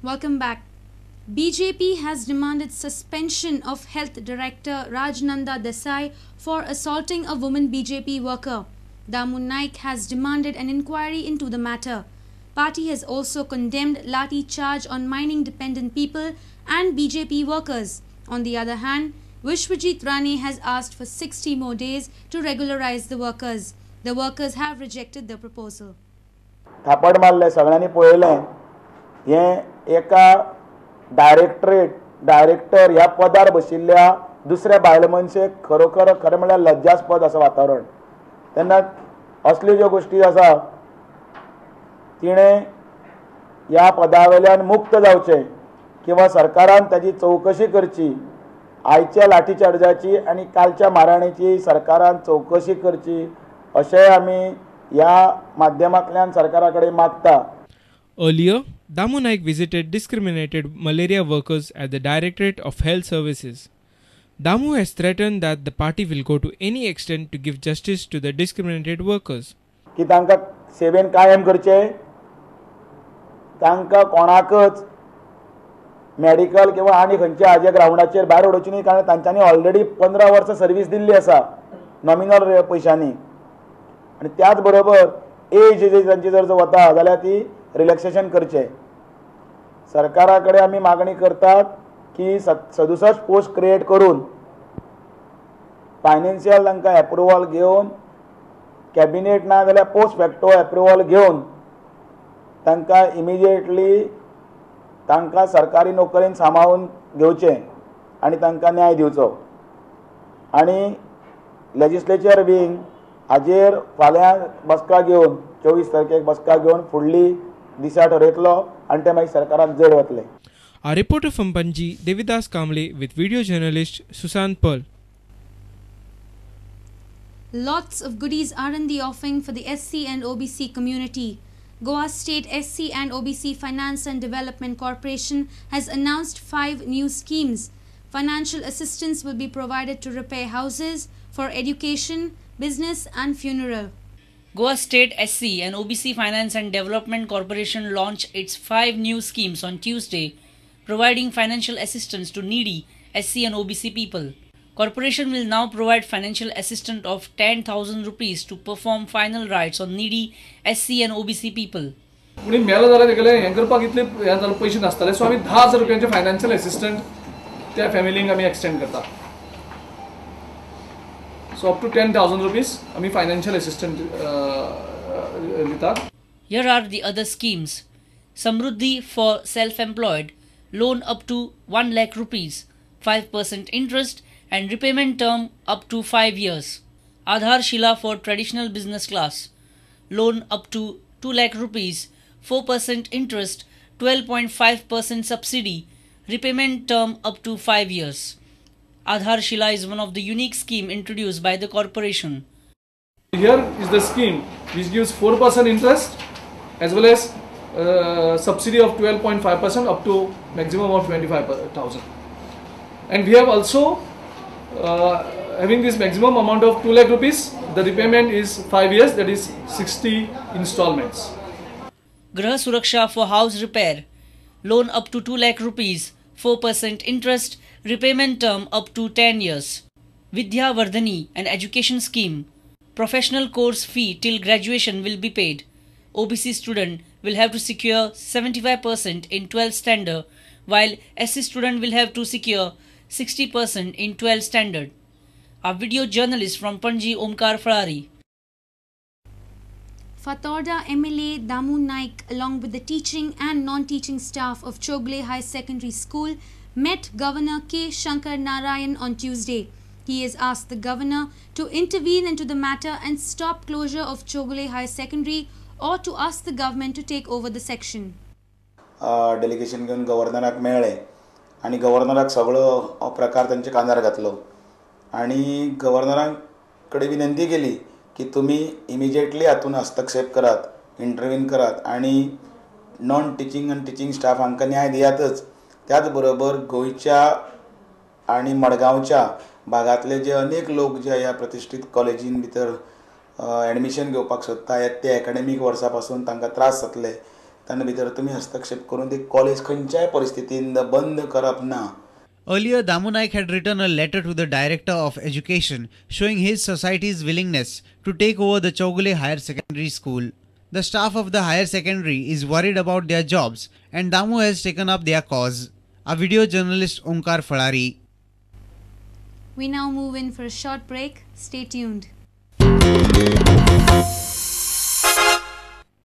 Welcome back. BJP has demanded suspension of Health Director Rajnanda Desai for assaulting a woman BJP worker. Damu Naik has demanded an inquiry into the matter. Party has also condemned lathi charge on mining dependent people and BJP workers. On the other hand, Vishwajit Rane has asked for 60 more days to regularize the workers. The workers have rejected the proposal. थापड मारले सगळ्यांनी पळयलें हें एका director ह्या पदार बशिल्ल्या दुसऱ्या बायल मनशेक खरोखर खरें म्हणल्यार लज्जास्पद आसा वातावरण. तेन्ना असल्यो ज्यो गोश्टी आसा तिणें ह्या पदा वयल्यान मुक्त जावचें किंवा सरकारान ताजी चवकशी करची. आयच्या लाठीचार्जाची आनी कालच्या माराणीची सरकारान चवकशी करची अशें आमी ह्या माध्यमांतल्यान सरकारा कडेन मागता. Earlier, Damu Naik visited discriminated malaria workers at the Directorate of Health Services. Damu has threatened that the party will go to any extent to give justice to the discriminated workers. की तांकां seven कायम करचें, तांकां कोणाकच medical किंवा आनी खंयच्या हाजे ग्रावंडाचेर भायर उडोवची न्ही, कारण तांच्यांनी ऑलरेडी 15 वर्सां सर्वीस दिल्ली आसा नॉमिनल पयशांनी. आनी त्याच बरोबर एज जे तांची जर वता जाल्यार ती रिलॅक्सेशन करचें. सरकारा कडेन आमी मागणी करतात की 67 पोस्ट क्रिएट करून फायनान्शियल तांकां एप्रुवल घेवन कॅबिनेट ना जाल्यार पोस्ट फॅक्टो एप्रुवल घेवन तांकां इमिजिएटली तांकां सरकारी नोकरेन सामावून घेवचें आनी तांकां न्याय दिवचो. आनी लेजिस्लेचर विंग हाजेर फाल्यां बसका घेवन 24 तारखेक बसका घेवन फुडली दिशा ठरयतलो आनी ते मागीर सरकाराक जड वतले. A reporter from Panji, Devidas Kamble with video journalist Susan Pearl. Lots of goodies are in the offing for the SC and OBC community. Goa State SC and OBC Finance and Development Corporation has announced 5 new schemes. Financial assistance will be provided to repair houses, for education, business and funeral. Goa State SC and OBC Finance and Development Corporation launched its 5 new schemes on Tuesday, providing financial assistance to needy SC and OBC people. Corporation will now provide financial assistance of 10,000 rupees to perform final rites on needy SC and OBC people. कोणी मेलो जाल्यार तेगेले हें करपाक इतले हें जाल्यार पयशे नासताले, सो आमी 10,000 रुपयांचे फायनान्शियल असिस्टंट त्या फॅमिलींक आमी एक्सटेंड करता. So up to 10,000 rupees आमी फायनान्शियल असिस्टंट दितात. Here are the other schemes. Samruddhi for self-employed, loan up to 1 lakh rupees, 5% interest and repayment term up to 5 years. Aadhaar Shila for traditional business class, loan up to 2 lakh rupees, 4% interest, 12.5% subsidy, repayment term up to 5 years. Aadhaar Shila is one of the unique scheme introduced by the corporation. Here is the scheme which gives 4% interest as well as subsidy of 12.5% up to maximum of 25,000. And we have also having this maximum amount of 2 lakh rupees, the repayment is 5 years, that is 60 installments. Graha Suraksha for house repair, loan up to 2 lakh rupees, 4% interest, repayment term up to 10 years. Vidya Vardhani, an education scheme, professional course fee till graduation will be paid. OBC student will have to secure 75% in 12th standard, while SC student will have to secure 60% in 12th standard. Our video journalist from Panji, Omkar Ferrari. Fatorda MLA Damu Naik, along with the teaching and non-teaching staff of Chowgule High Secondary School, met Governor K. Shankar Narayan on Tuesday. He has asked the governor to intervene into the matter and stop closure of Chowgule High Secondary or to ask the government to take over the section. Delegation घेवन गव्हर्नराक मेळ्ळे आनी गव्हर्नराक सगळो हो प्रकार तांच्या कानार घातलो आनी गव्हर्नरां कडेन विनंती केली की तुमी इमिजिएटली हातून हस्तक्षेप करात, इंटरवीन करात आनी नॉन टिचींग आनी टिचींग स्टाफ हांकां न्याय दियातच. त्याच बरोबर गोंयच्या आनी मडगांवच्या भागांतले जे अनेक लोक जे ह्या प्रतिश्ठीत कॉलेजीन भितर एडमिशन घेवपाक सोदता येत ते एकाडेमीक वर्सा पासून तांकां त्रास जातले. तांचे भितर तुमी हस्तक्षेप करून ती कॉलेज खंयच्याय परिस्थितीन बंद करप ना. Earlier, Damu Naik had written a letter to the Director of Education showing his society's willingness to take over the Chowgule Higher Secondary School. The staff of the higher secondary is worried about their jobs and Damu has taken up their cause. A video journalist Omkar Falari. We now move in for a short break. Stay tuned.